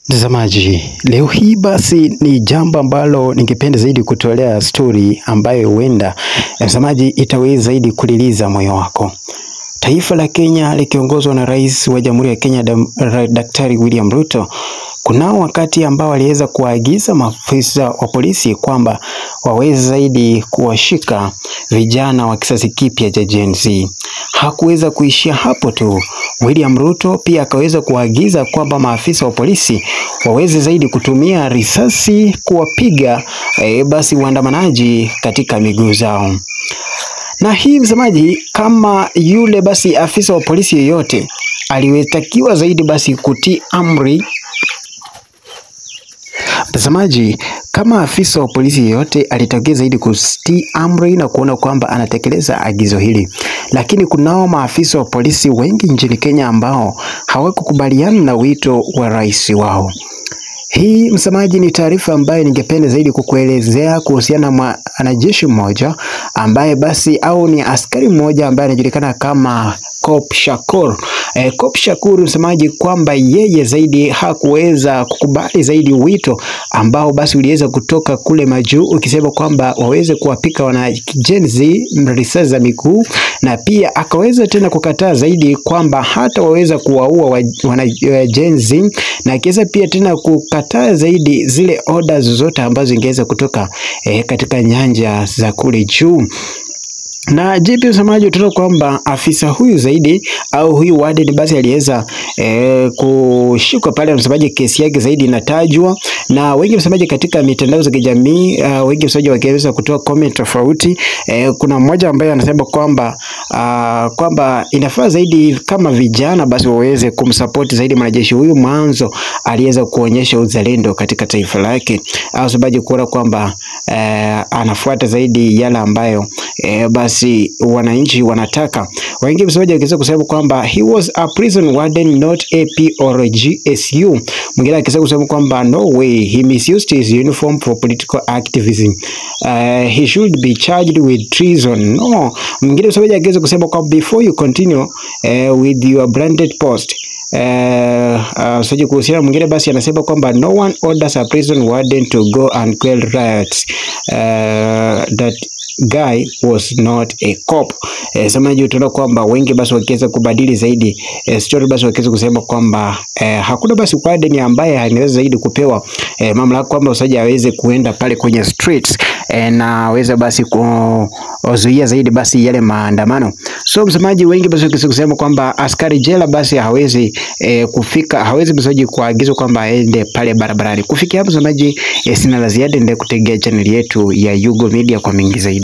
Mtazamaji, leo hii basi ni jambo ambalo ningependa zaidi kutolea story ambayo huenda mtazamaji itaweza zaidi kuliliza moyo wako. Taifa la Kenya likiongozwa na Rais wa Jamhuri ya Kenya Daktari William Ruto, kunao wakati ambao aliweza kuagiza maafisa wa polisi kwamba waweze zaidi kuwashika vijana wa kizazi kipya cha Gen Z. Hakuweza kuishia hapo tu. William Ruto pia akaweza kuagiza kwamba maafisa wa polisi waweze zaidi kutumia risasi kuwapiga basi waandamanaji katika miguu zao. Na hii msemaji, kama yule basi afisa wa polisi yeyote aliwetakiwa zaidi basi kutii amri. Mtazamaji, kama afisa wa polisi yeyote alitakiwa zaidi kutii amri na kuona kwamba anatekeleza agizo hili. Lakini kunao maafisa wa polisi wengi nchini Kenya ambao hawakukubaliana na wito wa rais wao. Hii msemaji ni taarifa ambayo ningependa zaidi kukuelezea kuhusiana na mwanajeshi mmoja ambaye basi au ni askari mmoja ambaye anajulikana kama Cop Shakur. Cop Shakur msemaji, kwamba yeye zaidi hakuweza kukubali zaidi wito ambao basi uliweza kutoka kule majuu ukisema kwamba waweze kuwapika wana Gen Z risasi za miguu, na pia akaweza tena kukataa zaidi kwamba hata waweza kuwaua wana Gen Z, na akiweza pia tena kukataa zaidi zile orders zote ambazo zingeweza kutoka katika nyanja za kule juu. Na JP msemaji, utaona kwamba afisa huyu zaidi au huyu warden basi aliweza kushikwa pale msemaji, kesi yake zaidi inatajwa na wengi msemaji katika mitandao za kijamii. Wengi msemaji wakiweza kutoa comment tofauti. Kuna mmoja ambaye anasema kwamba kwamba inafaa zaidi kama vijana basi waweze kumsupport zaidi mwanajeshi huyu, mwanzo aliweza kuonyesha uzalendo katika taifa lake, au sababu kuona kwamba anafuata zaidi yale ambayo basi wananchi wanataka. Wengi msemaji wakiweza kusema kwamba he was a prison warden, not AP or GSU. Mwingine akiweza kusema kwamba no way, he misused his uniform for political activism. He should be charged with treason. No. Mwingine msemaji akiweza kusema kwamba before you continue with your branded post, sije kuhusiana. Mwingine basi anasema kwamba no one orders a prison warden to go and quell riots. That guy was not a cop. Semaji utaona kwamba wengi basi wakiweza kubadili zaidi story basi wakiweza kusema kwamba hakuna basi warden ambaye anaweza zaidi kupewa mamlaka kwamba usaji aweze kuenda pale kwenye streets na aweze basi kuzuia zaidi basi yale maandamano. So msemaji, wengi basi wakiweza kusema kwamba askari jela basi hawezi kufika, hawezi msemaji kuagizwa kwamba aende pale barabarani. Kufikia hapo msemaji, sina la ziada, endelea kutegea channel yetu ya Yugo Media kwa mengi zaidi.